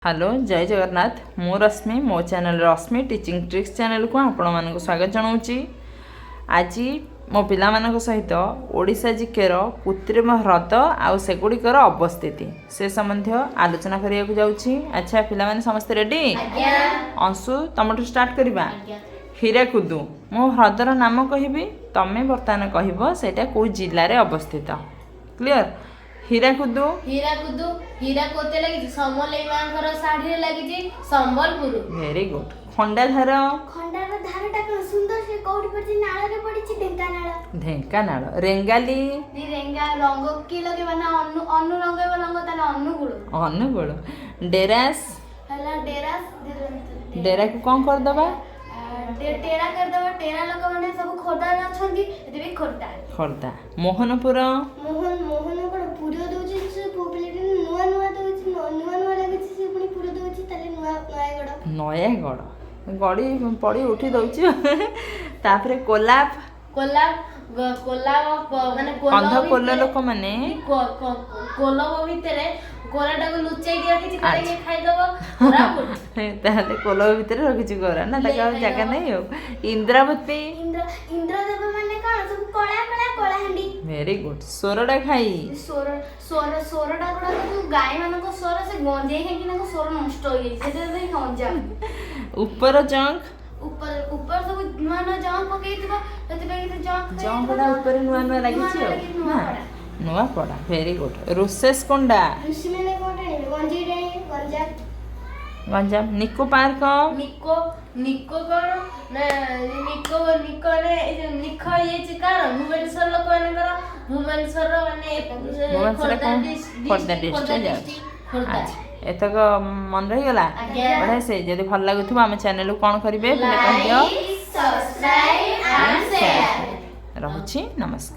Hello, ଜୟ ଜଗନ୍ନାଥ। ମୁଁ ରଶ୍ମି, ମୋ channel ରଶ୍ମି teaching tricks ଚ୍ୟାନେଲ୍କୁ ଆପଣମାନଙ୍କୁ ସ୍ୱାଗତ ଜଣାଉଛି। ଆଜି ମୋ ପିଲାମାନଙ୍କ ସହିତ ଓଡ଼ିଶା ଜିକେର କୃତ୍ରିମ ହ୍ରଦ ଆଉ ସେଗୁଡ଼ିକର ଅବସ୍ଥିତି ସେ ସମ୍ବନ୍ଧୀୟ ଆଲୋଚନା କରିବାକୁ ଯାଉଛି। ଆଚ୍ଛା, ପିଲାମାନେ ସମସ୍ତେ ରେଡ଼ି? ଅଂଶୁ, ତମଠୁ ଷ୍ଟାର୍ଟ କରିବା। ହୀରାକୁଦୁ। ମୁଁ ହ୍ରଦର ନାମ କହିବି, ତମେ ବର୍ତ୍ତମାନ କହିବ ସେଇଟା କେଉଁ ଜିଲ୍ଲାରେ ଅବସ୍ଥିତ। କ୍ଲିଅର? ହୀରାକୁଦୁ। ହୀରାକୁଦୁ। ହୀରା କୋତେ ଲାଗିଛି? ସମଲେଇ ମାଙ୍କର ଶାଢୀରେ ଲାଗିଛି, Sambalpur. Very good. Khandadhar. Khandar ଧାରଟା କଣ ସୁନ୍ଦର! ସେ କୋଉଠି ପଡିଛି? ନାଳରେ ପଡିଛି, ଢେଙ୍କାନାଳ। ଢେଙ୍କାନାଳ। ରେଙ୍ଗାଲି। ରେଙ୍ଗା ରଙ୍ଗ କିଏ ଲଗେଇବା ନା ଅନୁ ଅନୁ ରଙ୍ଗେଇବା ରଙ୍ଗ, ତାହେଲେ ଅନୁଗୁଳ। ଅନୁଗୁଳ। ଡେରାସ। ହେଲା ଡେରାସ। ଡେରାକୁ କ'ଣ କରିଦେବା? ଟେରା କରିଦେବା। ଟେରା ଲୋକମାନେ ସବୁ ଖୋର୍ଦ୍ଧାରେ ଅଛନ୍ତି, ସେଥିପାଇଁ ଖୋର୍ଦ୍ଧା। ଖୋର୍ଦ୍ଧା। ମୋହନପୁର। ମୋହନ ମୋହନ କଣ ପୁର ଦଉଛି? ସେ ପୁଅ ପିଲାଟି ନୂଆ ନୂଆ ଦଉଛି, ନୂଆ ନୂଆ ଲାଗୁଛି, ସେ ପୁଣି ପୁର ଦଉଛି, ତାହେଲେ ନୂଆ ନୟାଗଡ଼। ନୟାଗଡ଼। ଗଡ଼ି ପଡ଼ି ଉଠି ଦଉଛି। ତାପରେ କୋଲାବ। କୋଲାବ, କୋଲାବ ମାନେ କୋଲବ। କନ୍ଧ କୋଲ ଲୋକମାନେ। କୋଲବ ଭିତରେ କୋଲାଟାକୁ ଲୁଚେଇକି ରଖିଛି, କାଳେ କିଏ ଖାଇଦବ। କୋରାପୁଟ। ତାହେଲେ କୋଲବ ଭିତରେ ରଖିଛି କୋରା ନା, ତାକୁ ଆଉ ଜାଗା ନାହିଁ। ଆଉ ଇନ୍ଦ୍ରାବତୀ। ଇନ୍ଦ୍ର ଇନ୍ଦ୍ରଦେବ ମାନେ କଣ ସବୁ କଳା କଳା, କଳାହାଣ୍ଡି। Very good. Sorada ଘାଇ। ସ୍ୱର ସ୍ୱର ସ୍ୱରଟା ଗୁଡାକ ଯୋଉ ଗାଈ ମାନଙ୍କ ସ୍ୱର, ସେ ଗଞ୍ଜେଇ ଖାଇକି ତାଙ୍କ ସ୍ୱର ନଷ୍ଟ ହେଇଯାଇଛି, ସେଥିପାଇଁ ଗଞ୍ଜାମ। ଉପର ଜଙ୍କ। ଉପରେ ଉପରେ ସବୁ ନୂଆ ନୂଆ ଜଙ୍କ ପକେଇଥିବ, ସେଥିପାଇଁ ସେ ଜଙ୍କ। ଜଙ୍କଟା ଉପରେ ନୂଆ ନୂଆ ଲାଗିଛି ଆଉ ନା ନୂଆପଡ଼ା। Very good. Ruseskonda. ଋଷିମାନେ କଣ ଟାଣିବେ? ଗଞ୍ଜେଇ ଟାଣିବେ, ଗଞ୍ଜାମ। ଗଞ୍ଜାମ। ନିକୋ ପାର୍କ। ନିକୋ ନିକୋ କଣ ନା ନିକୋ ନିକୋ ମାନେ ଏଇ ଯୋଉ ନିଖ ହେଇଯାଇଛି କାହାର? ଭୁବନେଶ୍ୱର ଲୋକମାନଙ୍କର। ଭୁବନେଶ୍ୱର ମାନେ ଭୁବନେଶ୍ୱର ଖୋର୍ଦ୍ଧା କଣ? ଖୋର୍ଦ୍ଧା ଡିଷ୍ଟ୍ରିକ୍ଟ। ଡିଷ୍ଟ୍ରିକ୍ଟ ଖୋର୍ଦ୍ଧା ଯାଉଛି। ଡିଷ୍ଟ୍ରିକ୍ଟ ଖୋର୍ଦ୍ଧା। ଆଚ୍ଛା, ଏତକ ମନେ ରହିଗଲା? ଆଜ୍ଞା। ବଢ଼ିଆ ସେ। ଯଦି ଭଲ ଲାଗୁଥିବ, ଆମ ଚ୍ୟାନେଲକୁ କ'ଣ କରିବେ ପିଲା, କହିଦିଅ। Subscribe and share. ରହୁଛି, ନମସ୍କାର।